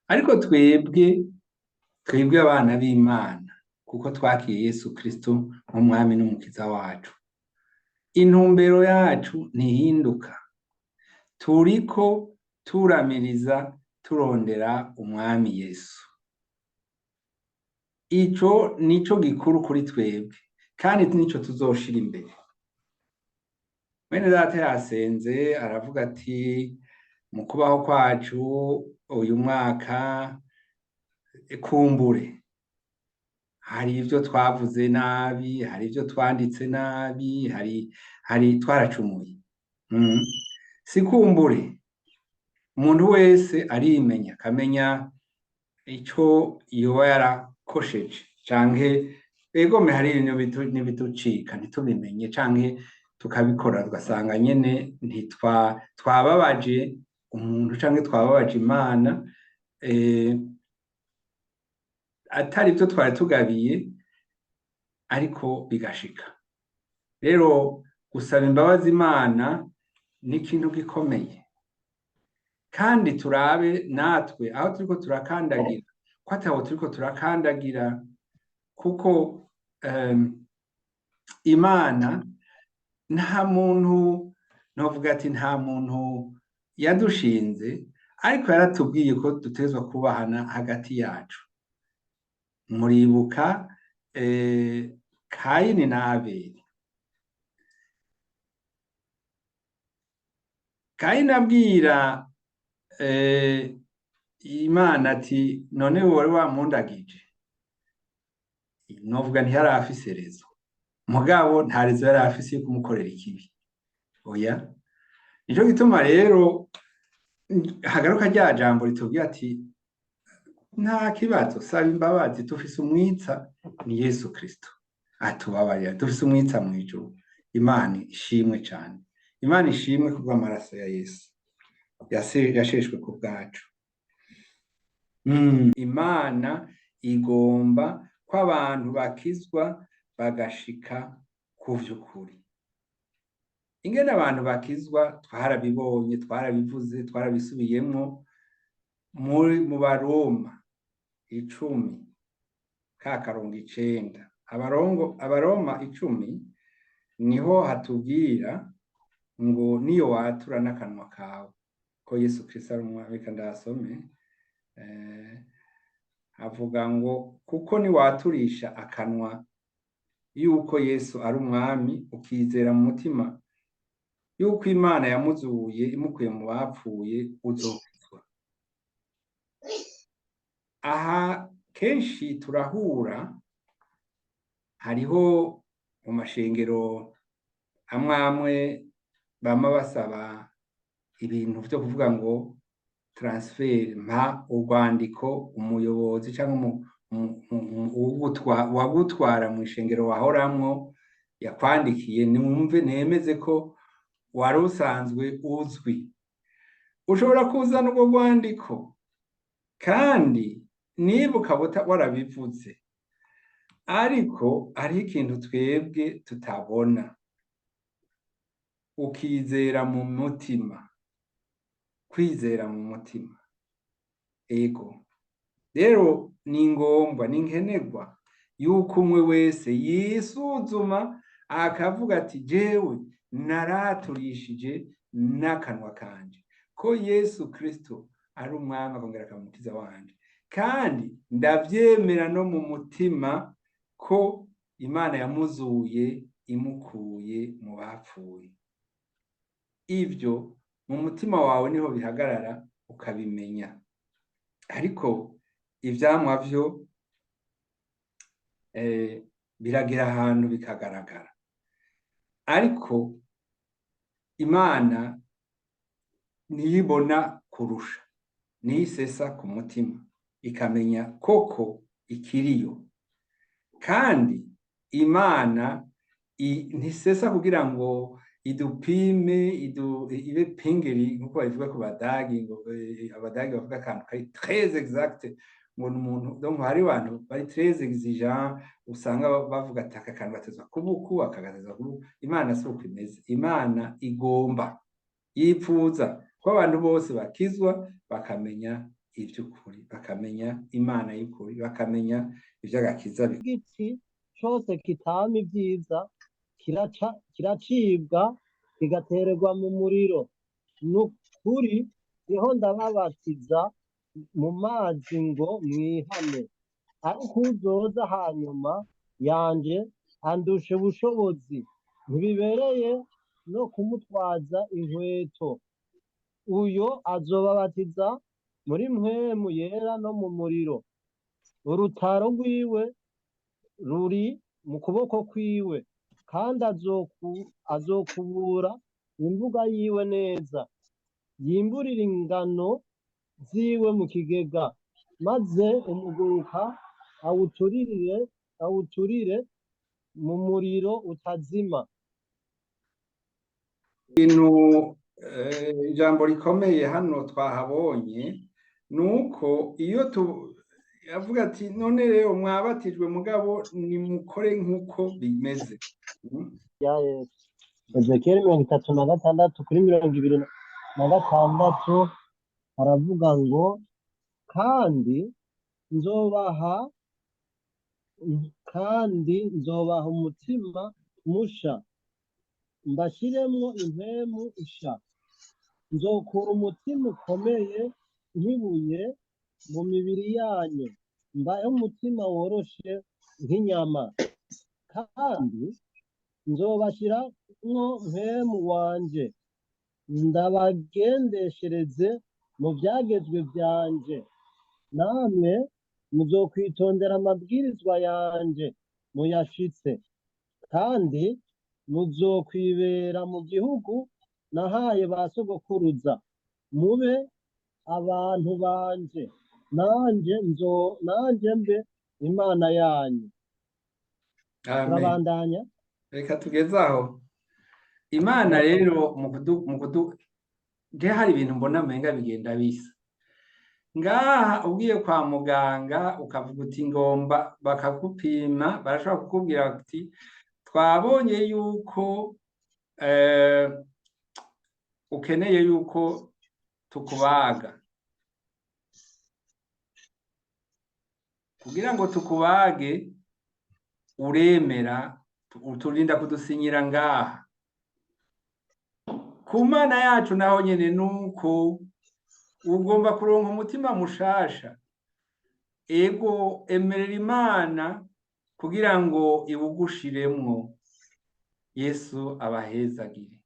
Ariko twebwe abana b'Imana, kuko twakiye Yesu Kristo nk'umwami n'umukiza wacu, intumbero yacu ntihinduka. Turiko turamiriza turondera umwami Yesu. Ico nico gikuru kuri twebwe, kandi nico tuzoshira imbere. Mwene data yasenze aravuga ati mu kubaho kwacu uyu mwaka, kumbure hari ivyo twavuze nabi, hari ivyo twanditse nabi, hari twaracumuye. Si kumbure, umuntu wese arimenya akamenya ico yoba yarakosheje, canke egome hari ibintu n'ibitucika ntitubimenye, canke tukabikora tugasanga nyene twababaje umuntu canke twababaje Imana, atari byo twari tugabiye, ariko bigashika. Rero gusaba imbabazi Imana ni ikintu gikomeye, kandi turabe natwe aho turiko turakandagira ko ataho turiko turakandagira, kuko Imana nta muntu, novuga ati nta muntu yadushinze, ariko yaratubwiye ko dutegerezwa kubahana hagati yacu. Muribuka Kayini na Abeli. Kayini abwira Imana ati none wari wamundagije, novuga ntiyari afise rezo, mugabo nta rezo yari afise yo kumukorera ikibi. Oya, nico gituma rero hagaruka rya jambo ritubwira ati nta kibazo, saba imbabazi, tufise umwitsa ni Yesu Kristo atubabarira, tufise umwitsa mw'ijuru. Imana ishimwe cane, Imana ishimwe kubw'amaraso ya Yesu yasheshwe ku bwacu. Imana igomba ko abantu bakizwa bagashika ku vy'ukuri. Ingene abantu bakizwa twarabibonye, twarabivuze, twarabisubiyemwo mu Baroma 10 ka karongo 9. Abaroma 10 niho hatubwira ngo niyo watura n'akanwa kawe ko Yesu Kristo ari umwami. Reka ndasome. Avuga ngo kuko niwaturisha akanwa yuko Yesu ari umwami, ukizera mu mutima yuko Imana yamuzuye imukuye mu bapfuye, uzokizwa. Aha kenshi turahura, hariho mu mashengero amwe amwe bama basaba ibintu vyo kuvuga ngo transfer, mpa urwandiko umuyobozi canke uwagutwara mu ishengero wahoramwo yakwandikiye, nimwumve nemeze ko wari usanzwe uzwi. Ushobora kuzana urwo rwandiko kandi niba ukaba warabivuze, ariko hariho ikintu twebwe tutabona, ukizera mu mutima, kwizera mu mutima. Ego rero ni ngombwa, ni nkenerwa yuko umwe wese yisuzuma akavuga ati jewe naraturishije n'akanwa kanje ko Yesu Kristo ari umwami akongera akamukiza wanje, kandi ndavyemera no mu mutima ko Imana yamuzuye imukuye mu bapfuye. Ivyo mu mutima wawe niho bihagarara ukabimenya, ariko ivyamwa vyo biragira ahantu bikagaragara. Ariko Imana niyibona kurusha, niyisesa ku mutima, ikamenya koko ikiriyo. Kandi Imana ntisesa kugira ngo idupime, ibe pingeri nkuko babivuga ku Badagi, ngo Abadagi bavuga akantu kari très exact, ngo ni umuntu, donc hari abantu bari très exigeant, usanga bavuga ati aka kantu gatezwa kubuku, aka gatezwa kubuku. Imana si uko imeze. Imana igomba, yipfuza ko Ko abantu bose bakizwa bakamenya ivy'ukuri, bakamenya Imana y'ukuri, bakamenya ivy'agakiza. Igiti cose kitama ivyiza kiracibwa kigatererwa mu muriro. Nukuri niho ndababatiza mu mazi ngo mwihane, ariko uzoza hanyuma yanje andusha ubushobozi, ntibibereye no kumutwaza inkweto. Uyo azobabatiza muri Mpwemu Yera no mu muriro. Urutaro rwiwe ruri mu kuboko kwiwe, kandi azokubura imbuga yiwe neza, yimburire ingano ziwe mu kigega, maze umuguruka awuturire mu muriro utazima. Ibintu ijambo rikomeye hano twahabonye nuko iyo tu avuga ati none rero mwabatijwe mugabo nimukore nk'uko bimeze. Ya Yesu. Ezekiyeli 36 kuri 26 aravuga ngo kandi nzobaha umutima musha, mbashiremwo impemu isha, nzokura umutima ukomeye nk'ibuye mu mibiri yanyu, mbahe umutima woroshe nk'inyama, kandi nzobashiramwo mpemu wanje, ndabagendeshereze mu vyagezwe vyanje, namwe muzokwitondera amabwirizwa yanje muyashitse, kandi muzokwibera mu gihugu nahaye ba sogokuruza, mube abantu banje, nanje mbe Imana yanyu. Amen. Turabandanya. Reka tugeze aho. Imana rero mu kudu je hari ibintu mbona menga bigenda bisa. Ngaha ugiye kwa muganga ukavuga uti ngomba, bakakupima, barashobora kukubwira bati twabonye yuko ukeneye yuko tukubaga. Kugira ngo tukubage uremera, uturinda kudusinyira ngaha. Ku Mana yacu naho nyene nuko ugomba kuronka umutima mushasha. Ego emerera Imana kugira ngo iwugushiremwo. Yesu abahezagire.